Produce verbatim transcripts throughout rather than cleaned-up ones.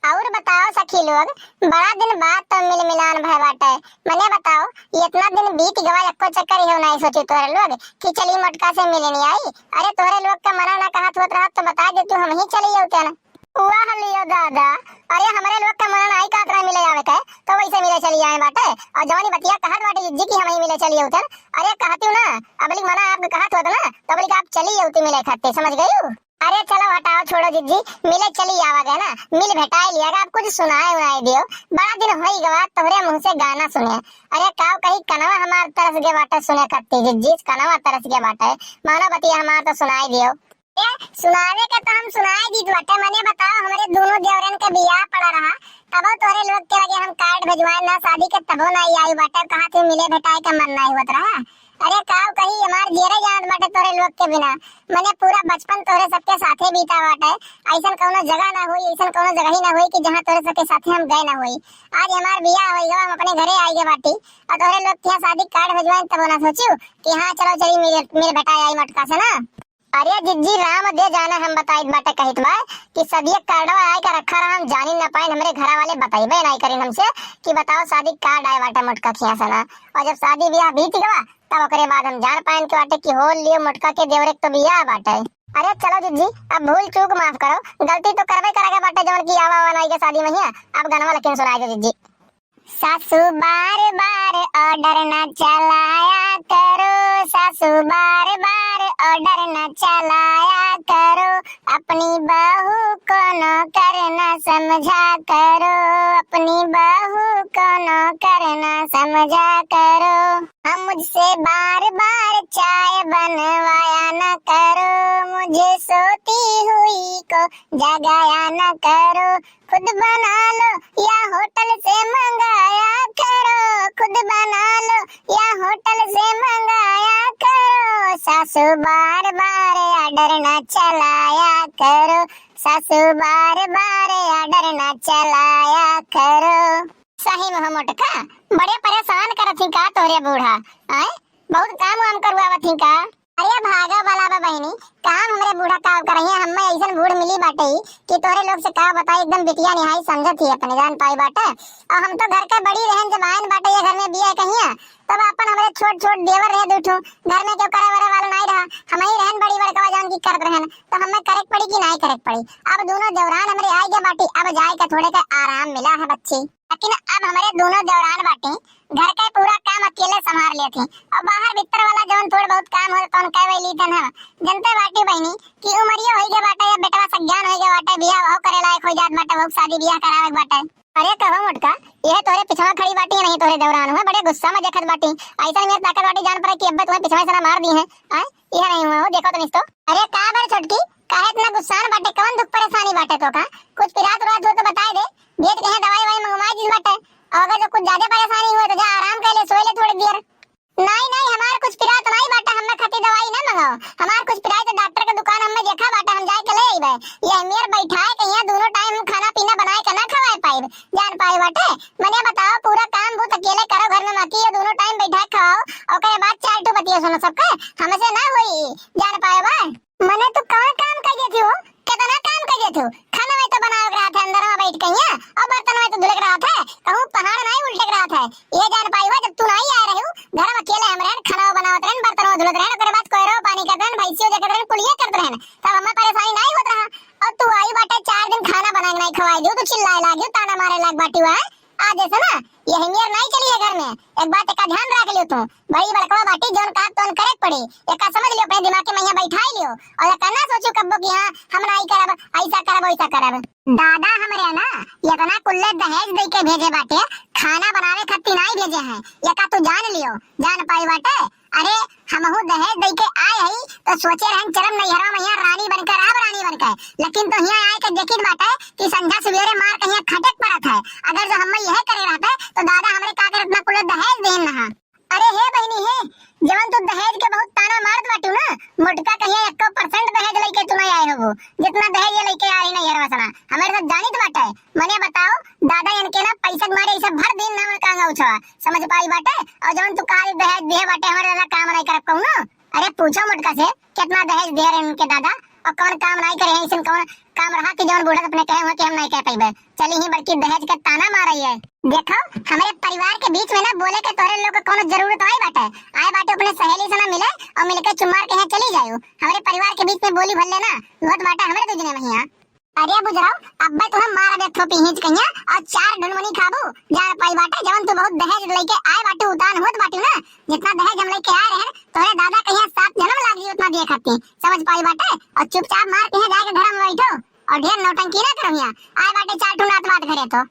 और बताओ सखी लोग, बड़ा दिन बाद तो मिल मिलान भय बाटे। मने बताओ, ये इतना दिन बीत गवा, एको चक्कर इहो नाई सोची तोहरे लोग कि चली मोटका से मिलनी आई। अरे तोहरे लोग का मना ना कहत होत रहत तो बताइ देतू, हम ही चली अउते ना। वाह लियो दादा, अरे हमरे लोग का मना नाई कहत रहा मिले आवे के, तो वैसे मिले चली आए बाटे। और जवानी बतिया कहत बाटे जिज्जी कि हम ही मिले चली अउते ना। अरे कहती हूँ ना, अबली मना आपके कहत होत ना, तो अबली आप चली अउती मिले खाते, समझ गई? अरे चलो हटाओ, छोड़ो जिज्जी, मिले चली आवा गए ना, मिल भेटाए लिया, अब कुछ सुनाए उनाए दियो। बड़ा दिन होई गवा तोहरे मुंह से गाना सुने। अरे काव कही कनवा हमार तरस गे बाटे सुने खाती जिज्जी, कनवा तरस गे बाटे। मानो बतिया हमार तो सुनाए दियो। ए, सुनावे के तो हम सुनाए दीत बाटे, मने बताओ हमरे दोनों देवरन के बियाह पड़ा रहा, तबो तोहरे लोग के लगे हम कार्ड भेजवाए ना, शादी के तबो ना आई बाटे, कहा थे मिले भेटाए के मन ना होत रहा। अरे काव कही हमार जियरे जानत बाटे तोहरे लोग के बिना। मने पूरा बचपन तोहरे सबके साथे बीता बाटे। ऐसन कौनो जगह ना होई, ऐसन कौनो जगह ही ना होई कि जहाँ तोहरे सबके साथे हम गए ना होई। आज हमार बियाह होई गवा, हम अपने घरे आई गए बाटी और तोहरे लोग के यहाँ शादी कार्ड भेजवाए तब ना सोचियो कि हाँ चलो चली मिल, मिल भेटाए आई मोटका से ना। अरे जिज्जी राम दे जाने हम बताइत बाटे कहित बा कि सदिये कार्डवा आए का रखा रहा, हम जानी ना पाइन, हमरे घरा वाले बताइबे नाई करिन हमसे कि बताओ शादी कार्ड आए बाटे मोटका खिया से ना। और जब शादी बियाह बीत गवा तब ओकरे बाद हम जान पाइन के बाटे कि हो लियो मोटका के देवरे के तो बियाह बाटे। अरे चलो जिज्जी, अब भूल चूक माफ करो, गलती तो करबे करेगा बाटे जवन की आवा आवा नाई के शादी में हिया। अब गनवा लेकिन सुनाए दो जिज्जी। सासू बार बार ऑर्डर ना चलाया करो, सासू बार बार ऑर्डर ना चलाया करो, अपनी बहू को नौकर ना समझा करो, अपनी बहू को नौकर ना समझा करो। हम मुझसे बार बार चाय बनवाया न करो, मुझे सोती हुई को जगाया न करो, खुद बना लो या होटल से मंगाया करो, खुद बना लो या होटल से मंगाया करो। सासू बार बार ऑर्डर ना चलाया करो, सासू बार बार ऑर्डर ना चलाया करो। सही में हो मोटका, बड़े परेशान करत ही का तोहरे बूढ़ा? आए, बहुत काम वाम करवावत ही का? अरे भागा वाला बा बहिनी, काम हमरे बूढ़ा का करइहैं, हम्मे ऐसन बूढ़ मिली बाटे कि तोहरे लोग से का बताई, एकदम बिटिया निहाई समझत ही अपने जान पाई बाटे। और हम तो घर के बड़ी रहन, जब आयन बाटे ये घर में बिया कहिया, तब अपन हमरे छोट छोट देवर रहे दू ठो, घर में केहू करे वरे वाला नाई रहा, हम ही रहन बड़ी बड़कवा जौन की करत रहन, तो हम्मे करे के पड़ी कि नाई करे के पड़ी। अब दोनों देवरान हमरे आए गए बाटी, अब जाए के थोड़े के आराम मिला है बच्ची। लेकिन अब हमरे दोनों देवरान बाटी, घर के पूरा काम अकेले संभार लेत ही, और बाहर भीतर वाला जौन थोड़ बहुत काम होत तौन कह वही लीत हन। जनते बाटी बहिनी कि उमरियो होई गए बाटे, या बेटवा सज्ञान होई गए बाटे, बियाह वहू करे लायक होई जात बाटे, वहू शादी बियाह करावे के बाटे। अरे कहो मोटका, यह तोहरे पिछवा खड़ी बाटी, नहीं तोहरे देवरान हुआ, बड़े गुस्सा में देखत बाटी। ऐसा मेरे ताकत बाटी जान पड़े कि अब्बे तुम्हें पिछवा से ना मार दी है। आए, यह नहीं हुआ हो, देखो तो निस्तो। अरे का बड़ छोटकी, काहे इतना गुस्सान बाटे, कौन दुख परेशानी बाटे तो का? कुछ पिरात उरात हो तो बताए दे, भेज कहीं दवाई वाई मंगवाए जिस बाटे। और अगर जो कुछ ज्यादा परेशानी हुए तो जा आराम कर ले, सोए ले थोड़ी देर। नहीं, नहीं, हमार कुछ पिरात नहीं बाटे, हमें खातिर दवाई ना मंगाओ। हमार कुछ पिराई तो डॉक्टर के दुकान हमें देखा बाटे, हम जाए के ले अइबे। ये मेर बैठाए के यहाँ दोनों टाइम हम खाना पीना बनाए के ना खवाए पाइब, जान पाए बाटे। मने बताओ, पूरा काम भूत अकेले करो घर में, बाकी ये दोनों टाइम बैठा के खवाओ, ओकरे बाद चार ठो बतिया सुनो सबके, हमसे ना होई, जान पाए बा। मने तू कौन काम कर देती हो? कितना काम कर देती हो? खाना में तो बनावे के रहत है, अंदर में बैठ के यहाँ, और बर्तन में तो धुले के रहत है, कहूँ पहाड़ नहीं उल्टे के रहत है। ये जान पाई हुआ, जब तू नहीं आए रही, घर में अकेले हम रहन, खाना बनावत रहन, बर्तन में धुलत रहन, ओकरे बाद कोयरो पानी करत रहन, भैंसियों देखत रहन, कुलिये करत रहन, तब हमें परेशानी नहीं होत रहा। और तू आई बाटे, चार दिन खाना बना के नहीं खवाई दियो, तू चिल्लाए लागियो, ताना मारे लाग बाटी हुआ है। आज जैसे ना, ये हिमियर नहीं चली है घर में। एक बात का ध्यान रख लियो तू, बड़ी बड़कवा बाटी, जौन का तौन करे के पड़ी, एका समझ लियो, अपने दिमाग के मैया बैठाई लियो, और एका ना सोचो कब्बो कि हाँ, हम नहीं करब, ऐसा करब, वैसा करब। दादा हमरे ना इतना कुल्ले दहेज दे के भेजे बाटे, खाना बनावे खातिर नहीं भेजे हैं, एका तू जान लियो, जान पाई बाटे। अरे, हमहू दहेज दे के आए हई, तो सोचे रहन चरम नैहरवा में यहाँ रानी बनकर, अब रानी बनकर, लेकिन तो यहाँ आए के देखित बाटे कि संझा सवेरे मार के यहाँ खटे के पड़त है। अगर जो हमें यह करे रहते, तो दादा हमरे का करे इतना कुल दहेज देन ना। अरे हे बहिनी हे, जवन तू दहेज के बहुत ताना मारत बाटू ना, मोटका कहिया एको percent दहेज लेके तू नहीं आए होबो, जितना दहेज ये लेके आ रही नैहरवा से ना, हमारे सब जानित बाटे। मने बताओ, दादा इनके ना पैसा के मारे इसे भर दिन ना मन कांगा उछवा, समझ पाई बाटे। और जवन तू कहा दहेज दे बाटे, हमारे दादा काम नहीं करब कौनो। अरे पूछो मोटका से, कितना दहेज दे रहे इनके दादा, और कौन काम नहीं करे हैं, इसन कौन काम रहा कि जौन बूढ़ा अपने कहे हुए कि हम नहीं कह पइबे। चली ही बड़की दहेज के ताना मारइ है। देखो, हमरे परिवार के बीच में ना बोले के तोहरे लोग के कौनो जरूरत नाहीं बाटे। आए बाटे अपने सहेली से ना मिले और मिलके चुम्मार के यहाँ चली जायो। हमरे परिवार के बीच में बोली भल्ले ना, होत बाटे हमरे दुजने महिया। अरे बुजराऊ, अब्बे तुहे मार दे थोपी हींच कहिया और चार ढुनमुनी खाबू, जान पाई बाटे, जवन तू बहुत दहेज लेके आए बाटे, उतान होत बाटे ना, जितना दहेज हम लेके आए रहे, तोहरे दादा कहिया सात जन्म लाग गई उतना दिए खाती, समझ पाई बाटे, और चुपचाप मार के यहाँ जाके घर में बैठो, और ढेर नौटंकी ना करो यहाँ, आए बाटे चार ठुन रात बात घरे तो।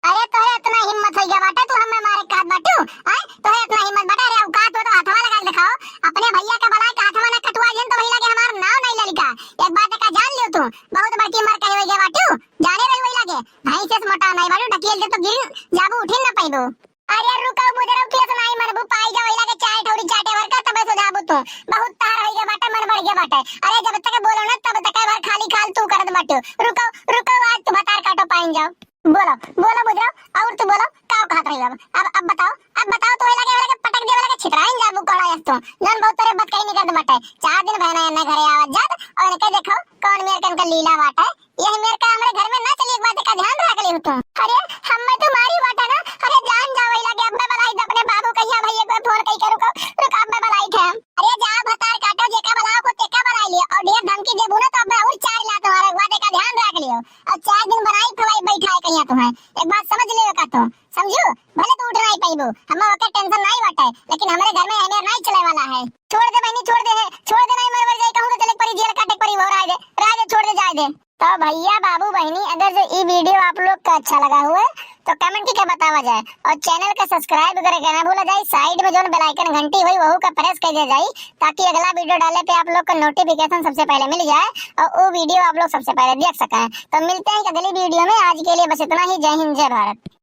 अरे तोहरे इतना हिम्मत हो गया बाटे, तू हमें मारे कहत बाटू, आए? तोहरे इतना हिम्मत बाटे, अरे औकात हो तो हथवा लगा के दिखाओ, अपने भैया के बलाए के हथवा ना कटवा जिन तो वही लगे हमार नाव नहीं ललिका, एक बात का जान लियो तू, बहुत बड़की मर कहे हो गया बाटू, जाने रही वही लगे, भैंस से मोटा नहीं बाटू, ढकेल दे तो गिर जाबू, उठिन न पैबू। अरे रुको बुजरऊ, केस नाई मरबू, पाई जा वही लगे चाय ठौरी चाटे भर का, तबे सुझाबू तू, बहुत तार हो गया बाटे, मन भर गया बाटे, अरे जब तक बोलो ना तब तक भर खाली खाल तू करत बाटू, रुको, रुको आज तू भतार काटो पाइन जाओ। बोलो, बोलो बुजराऊ, और तू बोलो, का कहत रही अब? अब, अब बताओ, अब बताओ, तू लगे, लगे पटक दे, लगे छितराइन जाबू कोड़ा यस तू। जौन बहुत तोरे बत कहीं निकलत बाटे। चार दिन भैना एने घरे आवत जात, और इनके देखो, कौन मेर के इनका लीला बाटे। यही मेर का हमरे घर में ना चली, एक बात का ध्यान रख लियो तू। अरे, हम में तुम्हारी बाटे ना, अरे जान जाओ, वही लगे, अब मैं बलाई दे अपने बाबू कहिया भैया को फोन कही करूँ को, रुक, अब मैं बलाई थे हम। अरे जा भतार काटो, जेका बलाओ को तेका बलाई लियो, और ढेर धमकी देबू ना तो अब मैं और चार लात मारे, एक बात का ध्यान रख लियो। और चार दिन बनाई खवाई बैठाए कहिया तुम्हें, एक बात समझ लेवे का तू, समझू? भले तू उठ नहीं पाइबू, हमें ओकर टेंशन नहीं बाटे, लेकिन हमरे घर में एमेर नहीं चले वाला है। छोड़ दे बहनी, छोड़ दे है, छोड़ दे, नहीं मर मर जाए, कहूँ तो चले परी, जेल काटे परी, वो रह दे, रह दे, छोड़ दे, जाए दे। तो भैया बाबू बहनी, अगर जो ई वीडियो आप लोग का अच्छा लगा हुआ तो कमेंट करके बतावा जाए, और चैनल का सब्सक्राइब करे के ना भूला जाए। साइड में जौन बेल आइकन घंटी हुई वहू का प्रेस कर दिया जाए, ताकि अगला वीडियो डाले पे आप लोग का नोटिफिकेशन सबसे पहले मिल जाए और वो वीडियो आप लोग सबसे पहले देख सकें। तो मिलते हैं अगली वीडियो में, आज के लिए बस इतना ही। जय हिंद, जय भारत।